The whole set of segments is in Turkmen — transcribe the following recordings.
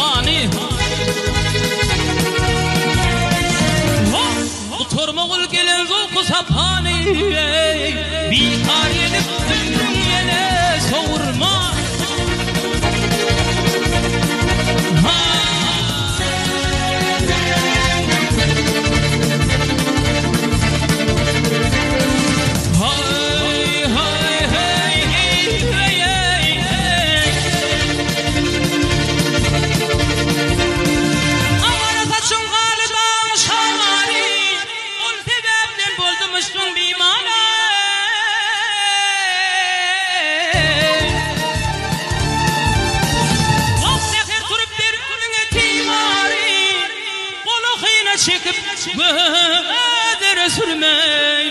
hany. Gutarmagul gelen zowky sapany, Bikar edip ömrüň ýele sowurma. Awara saçyň galy dagyň şamary, Ol sebäpden boldum yşkyň bimary. Wah, säher turup beripmiň timary, Golahyna çekip gözlere sürmeý.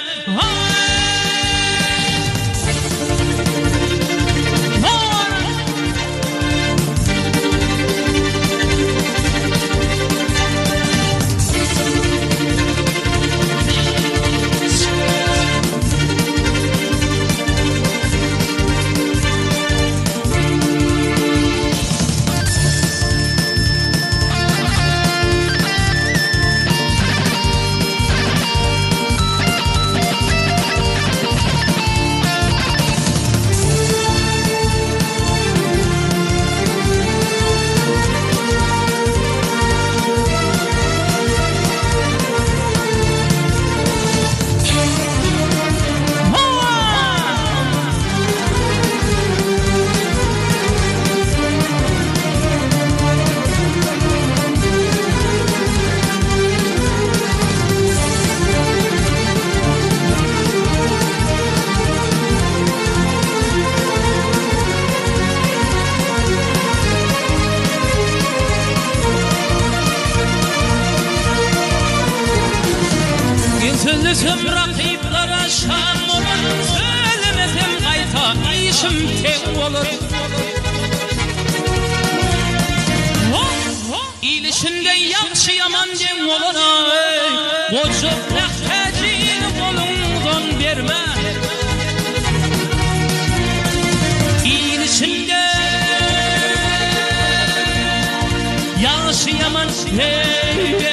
Men sözlesem rakyplara şan bolar, Sözlemesem gaýta işim teň bolar. Il içinde ýagşy-ýaman deň bolar-aý, Gojuk mähtäjini goluňdan berme. Il içinde ýagşy-ýaman, heý-heý-heý.